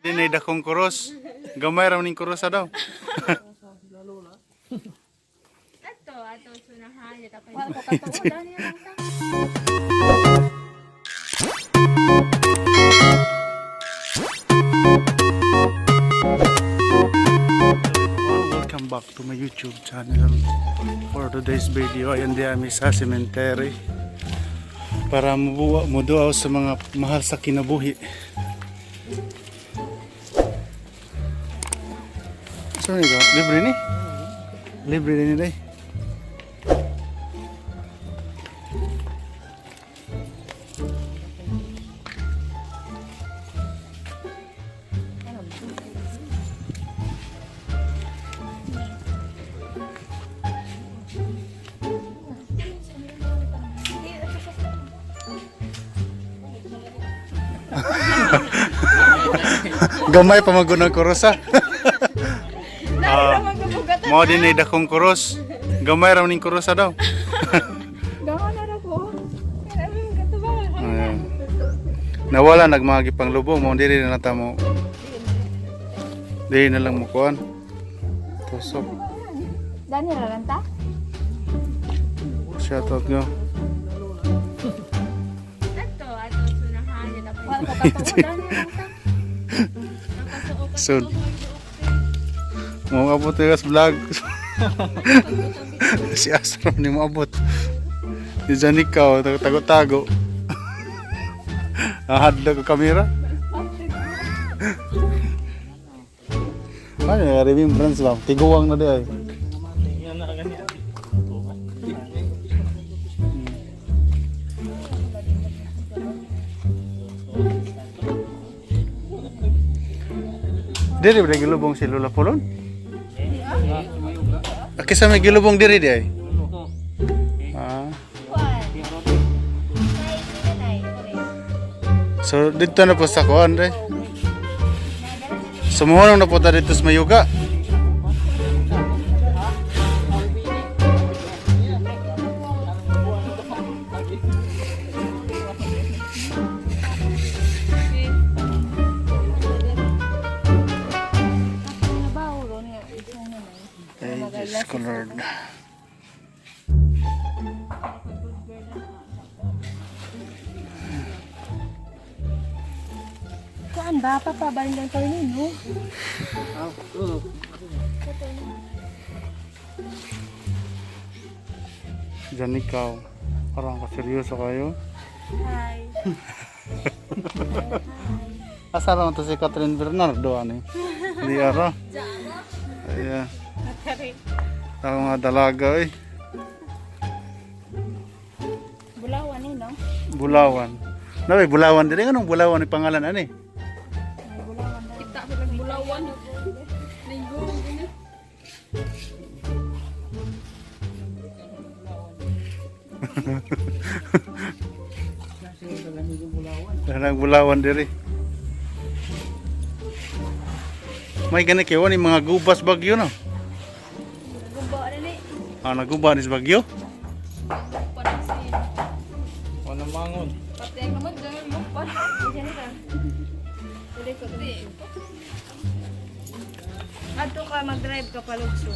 Dinay dakong kuros. Gamay ra ning kurosa daw. Ato, ato sunahan ya tapos. Wala ko katuo dani lang ta. Welcome back to my YouTube channel. For today's video, ayan di ami sa cemetery para mubuwa muduaw sa mga mahal sa kinabuhi. So ni libre ni? Libre din ni day. Gamay pa magunang kurosa. Dali ra magabugatan. Mao din ay dakong kuros. Gamay ra ning kurosa daw. Gawa na ra ko. Kaya mo katuba. Ayan. Nawala nagmagi pang lubong mo diri na ta mo. Diri na lang mo kuan. Tusok. Dani ra lang ta. Shout out nyo. Ato, ato sunahan ya tapos. Wala ko katuo dani lang ta. Soon. Mo abot tayo sa vlog. Si Asram ni mo abot. Di dyan ikaw, tago-tago. Nahadlok ko kamera. Ano yung remembrance ba? Tiguang na di ay. Diri ba gilubong si Lola Polon? Kisa may gilubong diri di ay. Ah. Kuan. Nay, nanay. So dito na po sa kuan re. Sumuhunong na po ta dito sa Mayuga. Nabaw ro niya. Ay, Diyos ko Lord. Kuan ba papa balingan ko ni no? Diyan ikaw. Parang kaseryoso kayo. Hi. Asa lang to si Catherine Bernardo ani. Hindi ara. Ayan. Ang mga dalaga eh. Bulawan ni no? Bulawan. Nabi Bulawan dili anong Bulawan ni pangalan ani? May bulawan dali. Kita sila bulawan. Ninggo. Dalang Bulawan diri. May gani kayo ni mga gubas bagyo no. Gumbo na ni. Ah, naguba ni sa bagyo. Parang si Wala mangon. Patay ka mo dyan mo pa. Diyan ka. Dili ko dili. Ato ka mag-drive ka palugso.